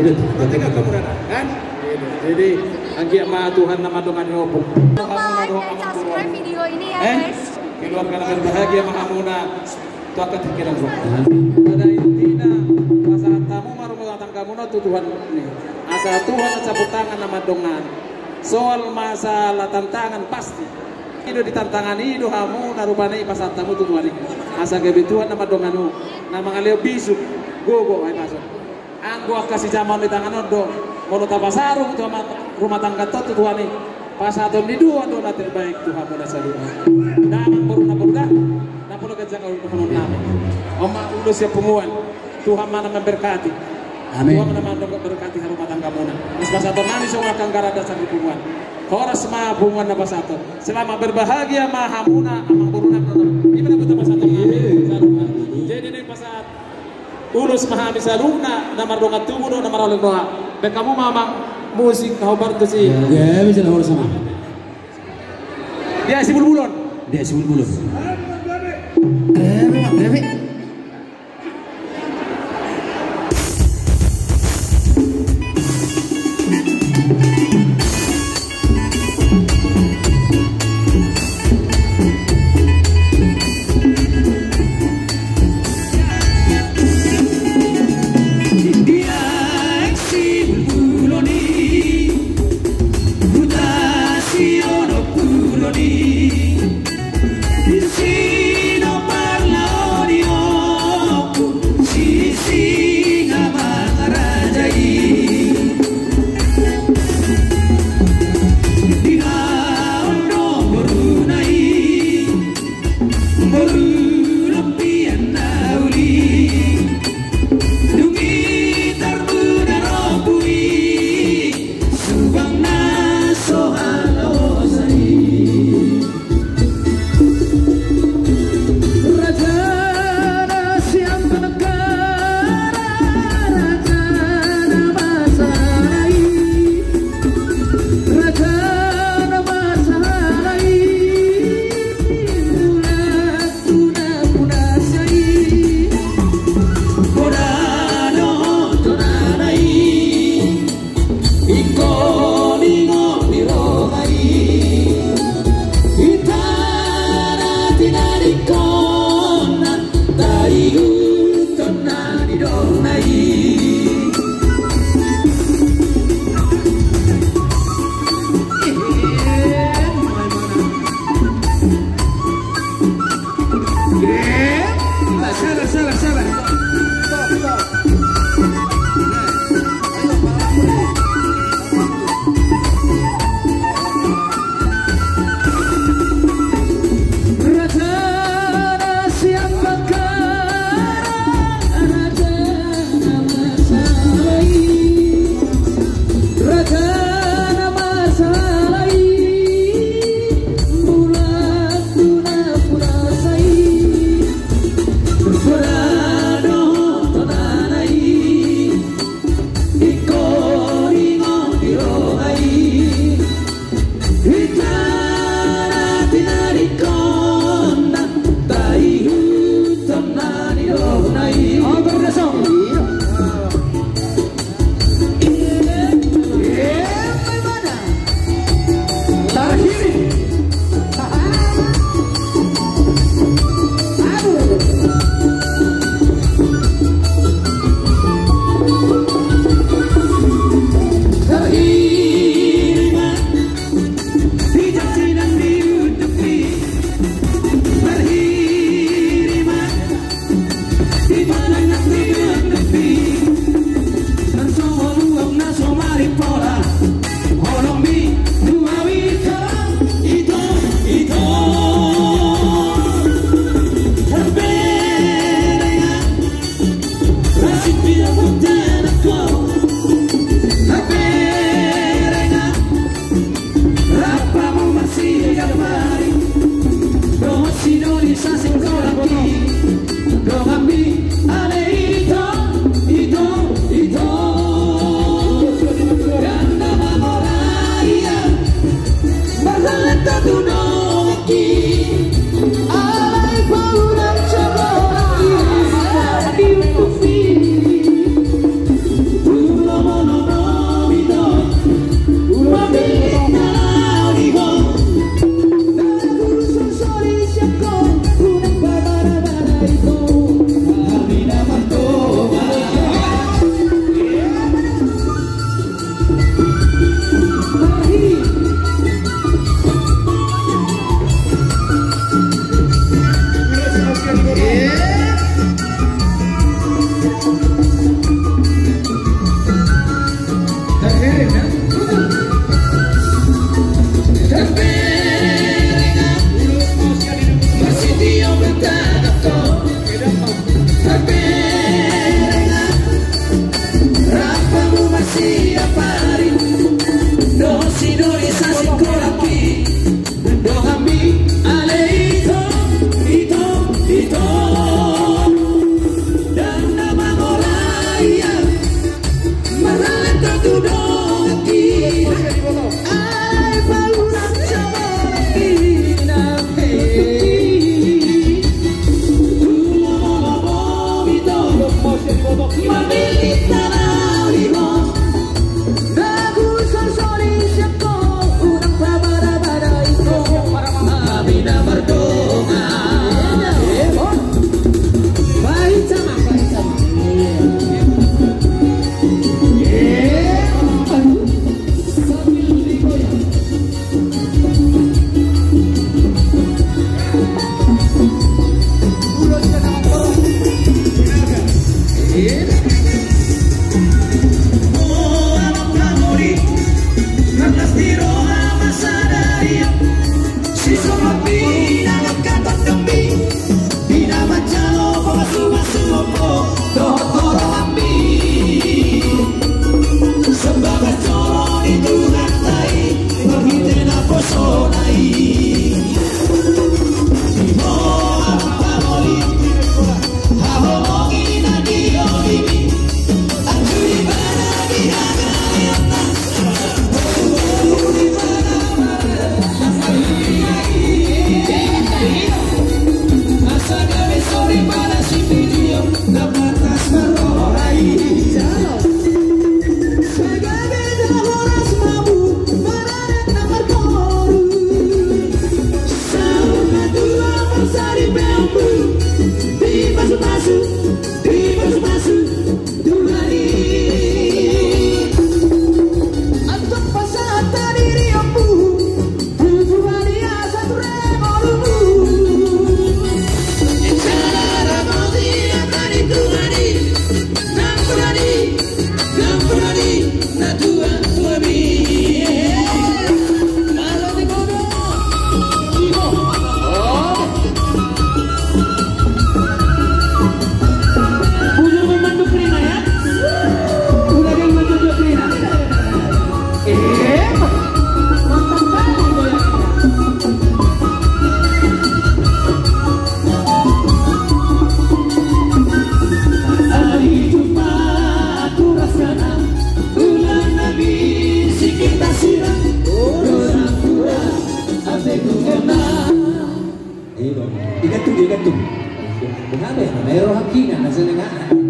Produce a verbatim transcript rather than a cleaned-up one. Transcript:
Ketika kamu datang, kan? Jadi, anggiat ma Tuhan na mandongani ompung. Coba, coba subscribe video ini ya, guys. Keluarga na berbahagia ma hamuna. Tu angka tingki na. Pada intina, pasahat hamu ma rumah tanggamuna tu Tuhan i. Asa Tuhan na sampur tangan na mandongani. Soal masalah tantangan pasti. I do di tantangan i do hamu na rupani pasahat hamu tu Tuhan i. Asa gabe Tuhan na mandongani, na mangalehon bisuk gogo, ai paso. Anggo angka sijamaon ni tangan on do, molo tapasahat tu ama-, rumah tangga on tu Tuhan i, pasahaton ni Tuhan do na terbaik tu hamu na saluhut. Damang boru na boru da, na pola ganjang hamu dohonon nami. On ma ulos sian punguan, Tuhan ma na memberkati. Amin. Tuhan ma na mandongani berkati rumah tanggamuna. Mas pasahaton nami songon angka anggaran dasar ni punguan. Horas ma punguan na pasahaton. Selamat berbahagia ma hamuna amang boru nami. Ima na buta pasahaton nami. Jadi na pasahat ulos ma hami saluhutna, na mardongan tubu do, na marhalak roha. Baen hamu ma amang musik, na hombar tu si. Ya, bisa na horas ma. Dia si bulbulon. Dia si bulbulon. Eh, memang, Devi. Boha be na rohangkina na senenga.